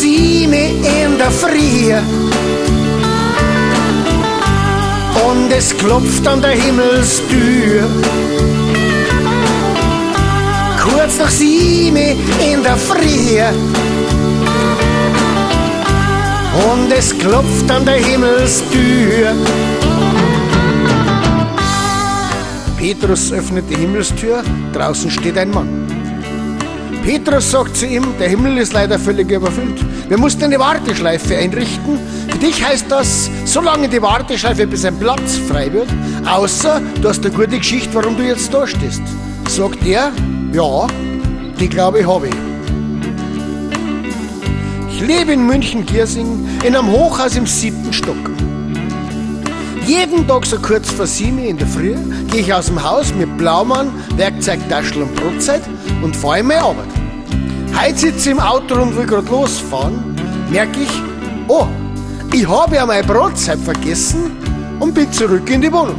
7 in der Früh und es klopft an der Himmelstür. Kurz nach 7 in der Früh und es klopft an der Himmelstür. Petrus öffnet die Himmelstür, draußen steht ein Mann. Petrus sagt zu ihm, der Himmel ist leider völlig überfüllt. Wir mussten eine Warteschleife einrichten. Für dich heißt das, so lange die Warteschleife, bis ein Platz frei wird, außer du hast eine gute Geschichte, warum du jetzt da stehst. Sagt er, ja, die glaube ich habe ich. Ich lebe in München-Giersing in einem Hochhaus im 7. Stock. Jeden Tag so kurz vor 7 in der Früh gehe ich aus dem Haus mit Blaumann, Werkzeugtaschel und Brotzeit und fahre in meine Arbeit. Heute sitze ich im Auto und will grad losfahren, merke ich, oh, ich habe ja meine Brotzeit vergessen und bin zurück in die Wohnung.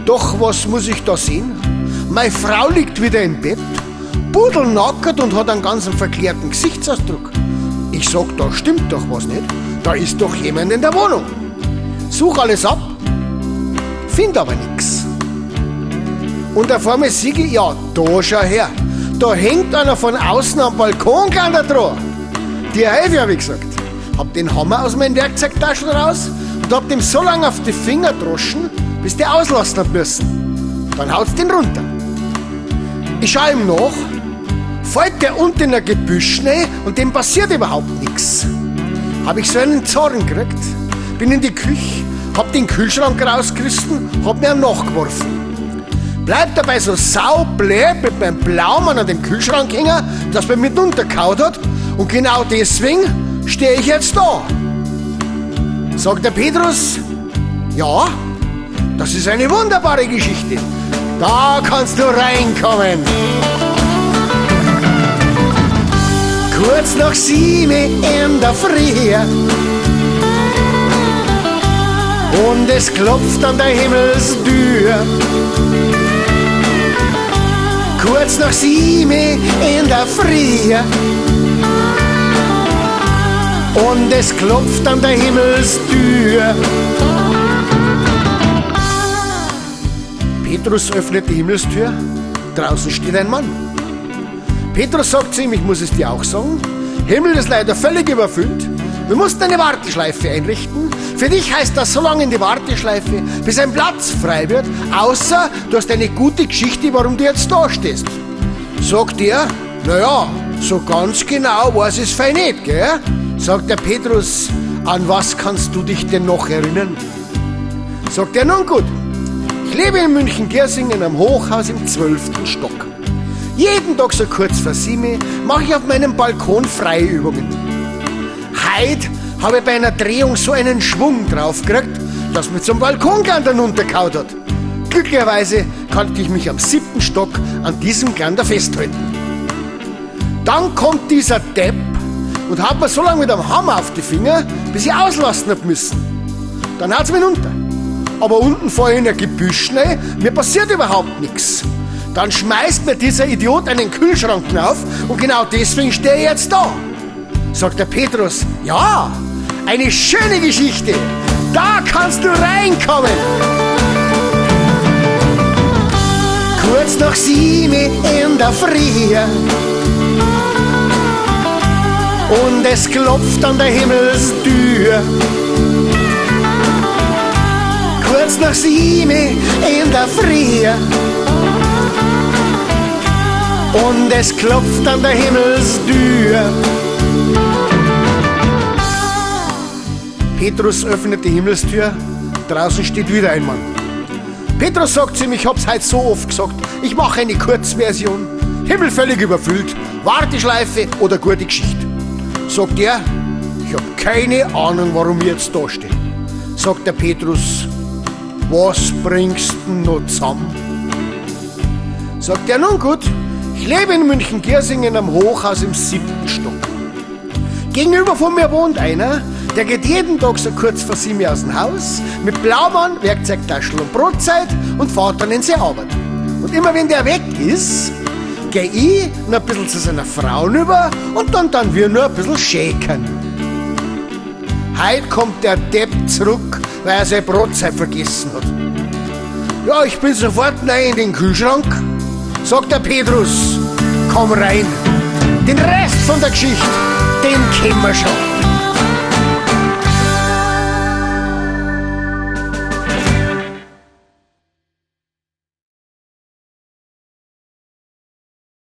Doch was muss ich da sehen? Meine Frau liegt wieder im Bett, pudelnackert und hat einen ganz verklärten Gesichtsausdruck. Ich sag, da stimmt doch was nicht, da ist doch jemand in der Wohnung. Such alles ab, find aber nix. Und auf einmal sehe ich, ja, da schau her, da hängt einer von außen am Balkongeländer dran. Die Helfe, hab ich gesagt. Hab den Hammer aus meinem Werkzeugtaschen raus und hab dem so lange auf die Finger droschen, bis der auslassen hat müssen. Dann haut's den runter. Ich schau ihm nach, fällt der unten in ein Gebüsch rein und dem passiert überhaupt nix. Hab ich so einen Zorn gekriegt, bin in die Küche, hab den Kühlschrank rausgerissen, hab mir einen nachgeworfen. Bleib dabei so saublöd mit meinem Blaumann an dem Kühlschrank hängen, dass mir mitunter kaut hat und genau deswegen stehe ich jetzt da. Sagt der Petrus, ja, das ist eine wunderbare Geschichte. Da kannst du reinkommen. Kurz nach 7 in der Früh und es klopft an der Himmelstür. Kurz nach 7 in der Früh und es klopft an der Himmelstür. Petrus öffnet die Himmelstür, draußen steht ein Mann. Petrus sagt zu ihm, ich muss es dir auch sagen, Himmel ist leider völlig überfüllt, wir mussten eine Warteschleife einrichten. Für dich heißt das so lange in die Warteschleife, bis ein Platz frei wird, außer du hast eine gute Geschichte, warum du jetzt da stehst. Sagt er, naja, so ganz genau weiß ich's fein nicht, gell? Sagt der Petrus, an was kannst du dich denn noch erinnern? Sagt er, nun gut, ich lebe in München-Giersing in einem Hochhaus im 12. Stock. Jeden Tag so kurz vor 7 mache ich auf meinem Balkon Freiübungen. Heute habe ich bei einer Drehung so einen Schwung draufgekriegt, dass mir zum Balkongeländer runtergehauen hat. Glücklicherweise konnte ich mich am 7. Stock an diesem Geländer festhalten. Dann kommt dieser Depp und haut mir so lange mit einem Hammer auf die Finger, bis ich auslassen hab müssen. Dann haut's mich runter. Aber unten fahr ich in ein Gebüsch rein, mir passiert überhaupt nix. Dann schmeißt mir dieser Idiot einen Kühlschrank auf und genau deswegen stehe ich jetzt da. Sagt der Petrus, ja, eine schöne Geschichte, da kannst du reinkommen. Kurz nach 7 in der Früh und es klopft an der Himmelstür. Kurz nach 7 in der Früh und es klopft an der Himmelstür. Petrus öffnet die Himmelstür, draußen steht wieder ein Mann. Petrus sagt zu ihm, ich hab's heute so oft gesagt, ich mache eine Kurzversion, Himmel völlig überfüllt, Warteschleife oder gute Geschichte. Sagt er, ich hab keine Ahnung, warum ich jetzt da stehe. Sagt der Petrus, was bringst du noch zusammen? Sagt er, nun gut, ich lebe in München-Giersing in einem Hochhaus im 7. Stock. Gegenüber von mir wohnt einer, der geht jeden Tag so kurz vor 7 aus dem Haus, mit Blaumann, Werkzeugtaschel und Brotzeit und fährt dann in seine Arbeit. Und immer wenn der weg ist, geh ich noch ein bisschen zu seiner Frau rüber und dann dann wir nur ein bisschen schäkern. Heut kommt der Depp zurück, weil er seine Brotzeit vergessen hat. Ja, ich bin sofort rein in den Kühlschrank, sagt der Petrus, komm rein. Den Rest von der Geschichte, den kennen wir schon.